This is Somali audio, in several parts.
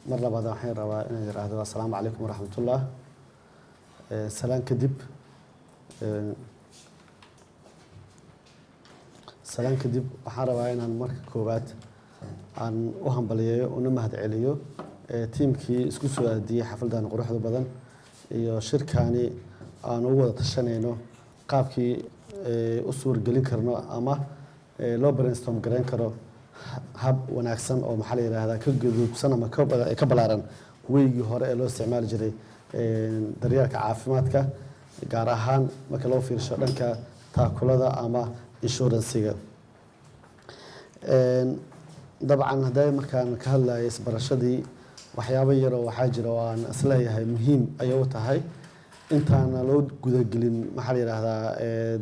Mar labaad waxaan rabaa inaan yidhaahdo assalaamu calaykum waraxmatullah. Salaan kadib, waxaan rabaa inaan marka koowaad aan u hambaliyeeyo una mahadceliyo tiimkii isku soo aadiyey xafladan quruxda badan iyo shirkaani aan ugu wada tashanayno qaabkii u suurgelin karno ama loo brainstorm gareyn karo hab wanaagsan oo, maxaa la yidhaahdaa, ka guduubsan ama ka ballaaran weygii hore ee loo isticmaali jiray daryeelka caafimaadka, gaar ahaan marka loo fiirsho dhanka taakulada ama insurance-iga. Dabcan hadday markaan ka hadlayay isbarashadii, waxyaabo yaroo waxaa jira oo aan isleeyahay muhiim ayay u tahay intaana loo gudagelin, maxaa la yidhaahdaa,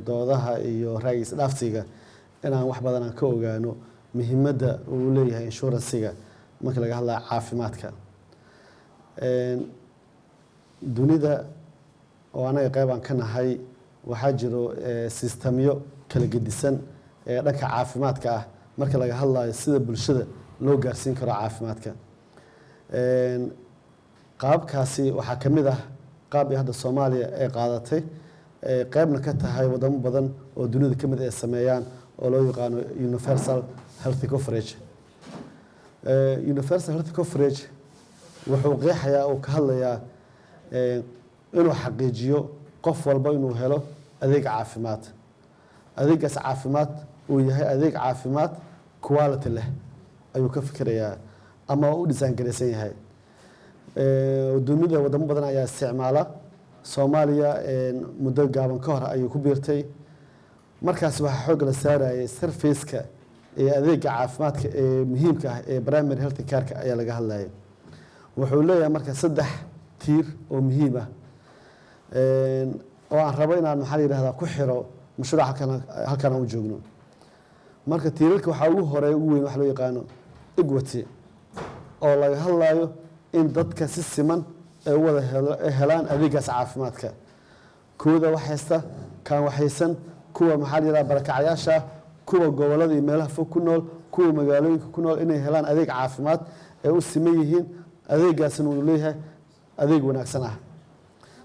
doodaha iyo raagi isdhaafsiga, inaan wax badan aan ka ogaano muhiimadda uu leeyahay insurance-iga marka laga hadlayo caafimaadka. Dunida oo anaga qeyb aan ka nahay, waxaa jiro sistamyo kala gedisan ee dhanka caafimaadka ah marka laga hadlayo sida bulshada loo gaarsiin karo caafimaadka. Qaababkaasi waxaa ka mid ah qaab ay hadda Soomaaliya ay qaadatay, qeybna ka tahay wadamo badan oo dunida ka mid ay sameeyaan, oo loo yaqaano universal health coverage. Universal health coverage wuxuu qeexayaa oo ka hadlayaa inuu xaqiijiyo qof walba inuu helo adeeg caafimaad, adeegaas caafimaad uu yahay adeeg caafimaad quality leh ayuu ka fikirayaa ama u design garaysan yahay. Dunida wadamo badan ayaa isticmaala. Soomaaliya muddo gaaban ka hor ayuu ku biirtay. Markaas waxaa xoogga la saarayay service-ka ee adeega caafimaadka ee muhiimka ah ee primary health care-ka ayaa laga hadlayay. Wuxuu leeyahay marka saddex tiir oo muhiim ah oo aan rabo inaan, maxaa la yidhahdaa, ku xiro mashruuca halkan aan u joogno. Marka tiirarka waxaa ugu horeeya, ugu weyn, waxa loo yaqaano equity, oo laga hadlayo in dadka si siman ay u wada helaan adeegaas caafimaadka, kuwada wax haysta, kaan waxaysan, kuwa, maxaa la yidhahdaa, barakacyaasha, kuwa gobollada iyo meelaha fog ku nool, kuwa magaalooyinka ku nool, inay helaan adeeg caafimaad ay u siman yihiin, adeegaasina uu leeyahay adeeg wanaagsan ah.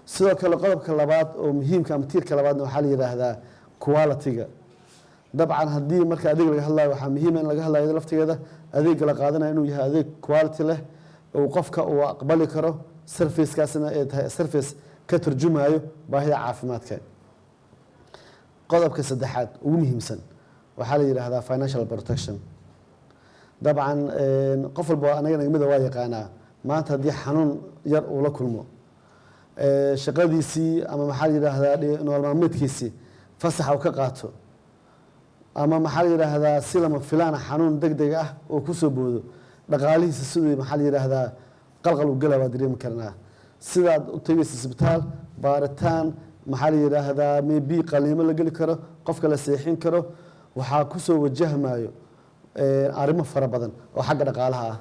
Sidoo kale qodobka labaad oo muhiimka ama tiirka labaadna waxaa la yidhaahdaa quality-ga. Dabcan haddii marka adeeg laga hadlayo, waxaa muhiima in laga hadlayo laftigeeda adeegga la qaadanayo inuu yahay adeeg quality leh uu qofka uu aqbali karo, service-kaasna ay tahay service ka turjumayo baahida caafimaadka. Qodobka saddexaad ugu muhiimsan waxaa la yidhaahdaa financial protection. Dabcan qof walba anaga nagamida waa yaqaanaa, maanta haddii xanuun yar uu la kulmo, shaqadiisii ama, maxaa la yidhaahdaa, nolol maalmeedkiisii fasaxa uu ka qaato, ama, maxaa la yidhaahdaa, si lama filaana xanuun deg deg ah oo kusoo boodo, dhaqaalihiisa sidii, maxaa la yidhaahdaa, qalqal u gala waa dareemi karnaa. Sidaad u tegaysa isbitaal, baaritaan, maxaa la yidhaahdaa, maybe qaliimo la geli karo, qofka la seexin karo, waxaa kusoo wajahmayo arrimo fara badan oo xagga dhaqaalaha ah.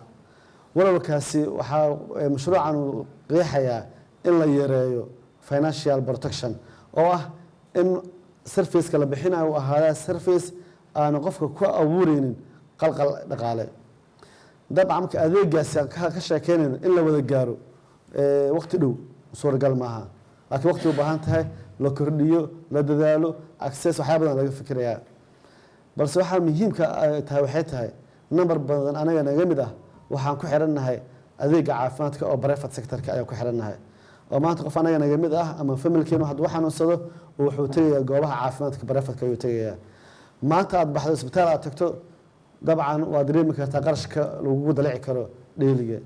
Walwalkaasi waxaa mashruucan uu qeexayaa in la yareeyo financial protection, oo ah in service-ka la bixinayo uu ahaadaa service aanu qofka ku abuureynin qalqal dhaqaale. Dabcan marka adeegaasi aan ka sheekeynayno, in la wada gaaro waqti dhow suuragal maaha, laakiin waqti u baahan tahay la kordhiyo, la dadaalo, access, waxyaa badan laga fikirayaa. Balse waxaa muhiimka ay tahay waxay tahay number badan anaga naga mid ah waxaan ku xirannahay adeega caafimaadka oo private sector-ka ayaan ku xirannahay, oo maanta qof anaga naga mid ah ama family-keenu hadduu xanuunsado, wuxuu tegayaa goobaha caafimaadka private-ka ayuu tegayaa. Maanta aad baxdo, isbitaal aad tagto, dabcan waad dareemi kartaa qarashka lagugu dalici karo dheeliga.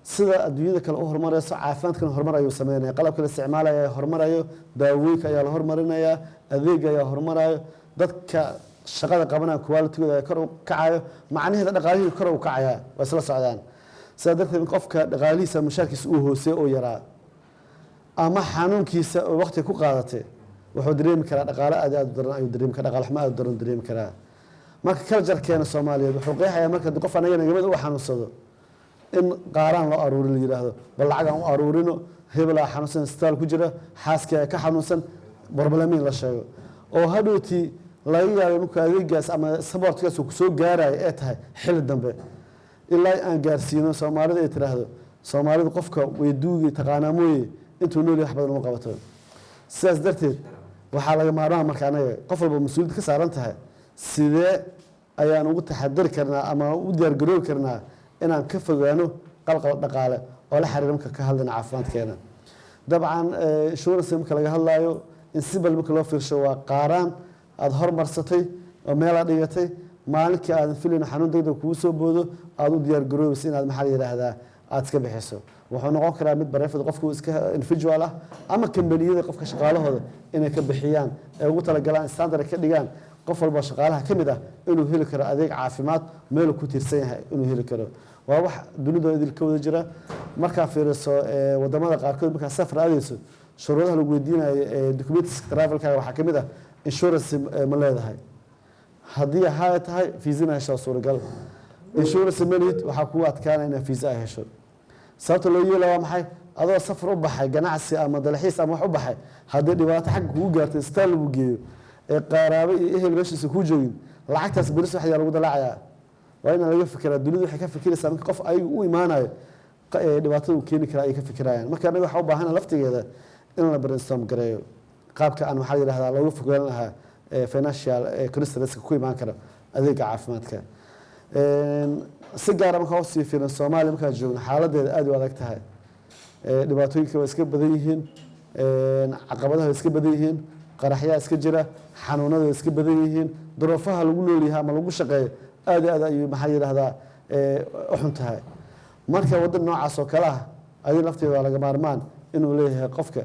Sida adduunyada kale u horumarayso, caafimaadkana horumar ayuu sameynaya, qalabka la isticmaalaya ayaa horumarayo, daawooyinka ayaa la horumarinayaa, adeega ayaa horumarayo, dadka shaqada qabanaya quality-gooda ayaa kor u kacayo, macnaheeda dhaqaalihii kor u kacayaa, waa isla socdaan. Sidaa darteed qofka dhaqaalihiisa, mushaarkiisa uu hooseeyo oo yaraa ama xanuunkiisa oo waqti ku qaadatay, wuxuu dareemi karaa dhaqaale aad aad u daran ayuu dareemi karaa, dhaqaale xumo aad u daran dareemi karaa. Marka culture-keena Soomaaliyeed wuxuu qeexayaa marka haddii qof anaga nagamid u xanuunsado in qaaraan loo aruurin, la yidhaahdo bal lacag aan u aruurino, hebelaa xanuunsan, isbitaal ku jira, xaaskii ka xanuunsan, problem-in la sheego, oo hadhowtii laga yaabay markuu adeegaas ama support-kaas uu kusoo gaarayo ee tahay xilli dambe. Ilaa aan gaarsiino Soomaalida ay tiraahdo Soomaalidu qofka way duugi taqaanaa mooye, intuu nool yahay wax badan uma qabato. Sidaas darteed waxaa laga maarmaan marka anaga qof walba mas-uuliyad ka saaran tahay, sidee ayaan ugu taxadari karnaa ama u diyaargaroobi karnaa inaan ka fogaano qalqal dhaqaale oo la xiriira marka ka hadlayna caafimaadkeena? Dabcan insurance marka laga hadlaayo, in sibal marka loo fiirsho, waa qaaraan aada hormarsatay oo meelaad dhigatay, maalinkii aadan filayn xanuun degdeg kugu soo boodo aada u diyaargaroobaysa inaad, maxaa la yidhaahdaa, aada iska bixiso. Wuxuu noqon karaa mid private, qofku iska individual ah, ama kambaniyada qofka shaqaalahooda inay ka bixiyaan ee ugu talagalaan, standard ka dhigaan, qof walba shaqaalaha ka mid ah inuu heli karo adeeg caafimaad, meeluu ku tiirsan yahay inuu heli karo. Waa wax dunida idil ka wada jira. Markaa fiiriso wadamada qaarkood, markaa safar aadayso, shuruudaha lagu weydiinayo ee documents travelkaaga waxaa ka mid ah insurance ma leedahay. Haddii haa tahay, fiisa ina heshaa suuragal. Insurance malid, waxaa kugu adkaanaya inaa fiisa ay hesho. Sababta loo yeela waa maxay? Adoo safar u baxay, ganacsi ama dalxiis ama wax u baxay, haddii dhibaato xagga kugu gaarto, isbitaal lagu geeyo, ee qaraabo iyo ehel meeshiisa kuu joogin, lacagtaas beris waxyaa lagu dalaacayaa. Waa inaan laga fikiraa. Dunidu waxay ka fikiraysaa marka qof ayagu u imaanayo dhibaatada uu keeni karaa ayay ka fikirayaan. Marka anaga waxaa u baahana laftigeeda in la brainstorm gareeyo qaabka aan, maxaa la yidhahdaa, looga fogaan lahaa financial constraints ku imaan kara adeega caafimaadka. Si gaara markaa usii fiiran Soomaaliya markaan joogno, xaaladeeda aad u adag tahay. Dhibaatooyinka waa iska badan yihiin, caqabadaha waa iska badan yihiin, qaraxyaa iska jira, xanuunada waa iska badan yihiin, duruufaha lagu noolyahay ama lagu shaqeeyo aad iyo aad ayuu, maxaa la yidhahdaa, u xun tahay. Marka waddan noocaas oo kale ah adi lafteeda waa laga maarmaan inuu leeyahay qofka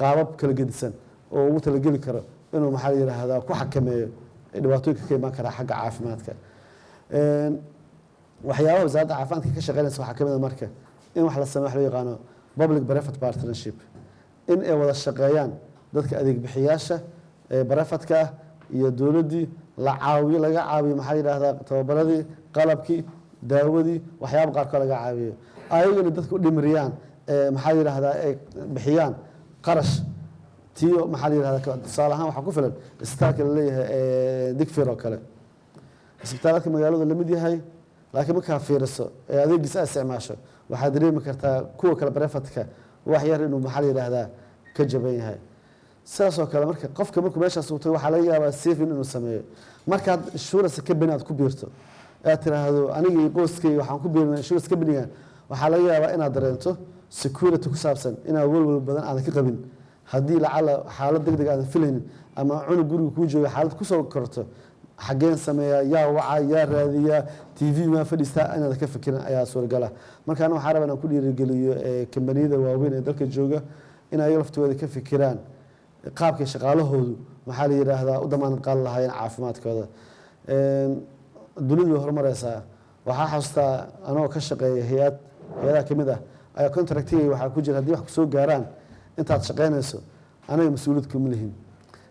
qaabab kala gedisan oo ugu talageli karo inuu, maxaa la yidhaahdaa, ku xakameeyo dhibaatooyinka ka imaan kara xagga caafimaadka. Waxyaabaha wasaaradda caafimaadka ka shaqeynaysa waxaa ka mid a marka in wax la sameyo wax loo yaqaano public private partnership, in ay wada shaqeeyaan dadka adeeg bixiyaasha ee private-ka ah iyo dowladdii, la caawiyo, laga caawiyo, maxaa la yidhahdaa, tababaradii, qalabkii, daawadii, waxyaaba qaarkood laga caawiyo, ayagana dadka u dhimiriyaan ee, maxaa la yidhahdaa, ay bixiyaan qarash tii, maxaa la yidhahdaa. Tusaale ahaan waxaa ku filan isbitaalka la leeyahay ee Digfir oo kale. Isbitaaladka magaaladu la mid yahay, laakiin markaa fiiriso ee adeegiisa aad isticmaasho, waxaad dareemi kartaa kuwa kale private-ka wax yar inuu, maxaa la yidhaahdaa, ka jaban yahay. Sidaas oo kale marka qofka markuu meeshaas uu tago, waxaa laga yaabaa saving inuu sameeyo. Markaad insurance company aad ku biirto, aad tiraahdo aniga iyo qoyskayga waxaan ku biirnay insurance company-gan, waxaa laga yaabaa inaad dareento security ku saabsan inaad walwal badan aadan ka qabin haddii lacala xaalad deg deg aadan filaynin ama cunug guriga kuu jooga xaalad kusoo korto, xaggeen sameeyaa, yaa waca, yaa raadiyaa, TV maa fadhiistaa, inaad ka fikirin ayaa suuragala. Marka aniga waxaa rabaa inaan ku dhiirigeliyo kambaniyada waaweyn ee dalka jooga in ayaga laftooda ka fikiraan qaabkay shaqaalahoodu, maxaa la yidhaahdaa, u damaanad qaadi lahaayeen caafimaadkooda. Dunidu way horumareysaa. Waxaa xasuustaa anagoo ka shaqeeya hay-ad hay-adaha ka mid ah ayaa contractigay waxaa ku jira haddii wax kusoo gaaraan intaad shaqeynayso, anaga mas-uuliyad kuma lihin.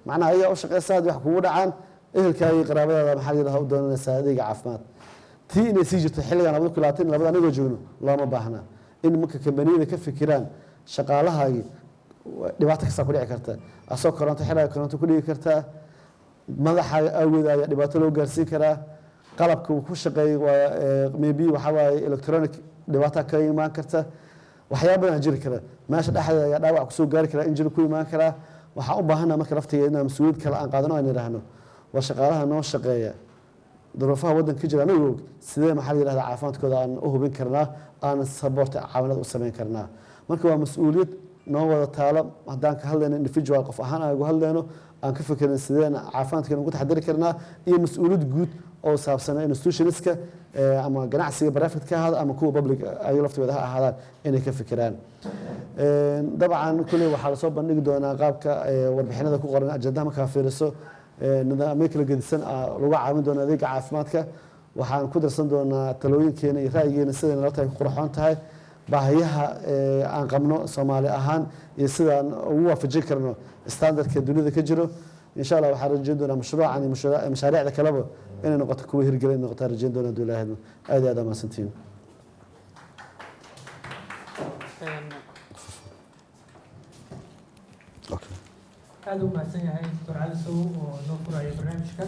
Macnaha ayagaa u shaqeysa, haddii wax kugu dhacaan, ehelkaaga iyo qaraabadaada, maxaa la yidhahdaa, u doonanaysaa adeega caafimaad. Tii inay sii jirto xilligan 2022 anagoo joogno looma baahna. In marka kambaniyada ka fikiraan shaqaalahaagii dhibaato kastaa ku dhici karta, asoo koronto xilaaga koronto ku dhigi kartaa, madaxa awgeed ayaa dhibaato loo gaarsiin karaa, qalabka uu ku shaqeeyay waa maybe waxaa waaye electronic, dhibaato ka imaan karta, waxyaaba badan jiri kara. Meesha dhexdeeda ayaa dhaawac kusoo gaari karaa, injury ku imaan karaa. Waxaan u baahana marka laftigeeda inaan mas-uuliyad kale aan qaadano, aan idhaahno waa shaqaalaha noo shaqeeya, duruufaha waddanka ka jira anagu og, sidee, maxaa la yidhahdaa, caafimaadkooda aan u hubin karnaa, aan support caawinad u samayn karnaa? Marka waa mas-uuliyad noo wada taalo. Haddaan ka hadlayno individual, qof ahaan aan ugu hadlayno, aan ka fikirno sideen caafimaadkeena ugu taxadiri karnaa, iyo mas-uuliyad guud oo saabsan institutionska ama ganacsiga private ka ahaado ama kuwa public ayaga laftooda ha ahaadaan inay ka fikiraan. Dabcan kulley waxaa lasoo bandhigi doonaa qaabka warbixinada ku qoran ajandaha. Markaa fiiriso nidaamyo kala gedisan lagu caawin doona adeega caafimaadka, waxaan ku darsan doonaa talooyinkeena iyo ra'yigeena siday nala tahay ku qurxoon tahay, baahiyaha aan qabno Soomaali ahaan iyo sidaan ugu waafajin karno standardka dunida ka jiro. Insha Allah waxaan rajeyn doonaa mashruucan iyo mashaariicda kaleba inay noqoto kuwa hirgelin inay noqotaa rajeyn doonaa haduu Ilaahay idmo. Aad iyo aad aa mahadsantihiin. Okay. Aada u mahadsan yahay Doctor Cali Sow oo noo furaya barnaamijka.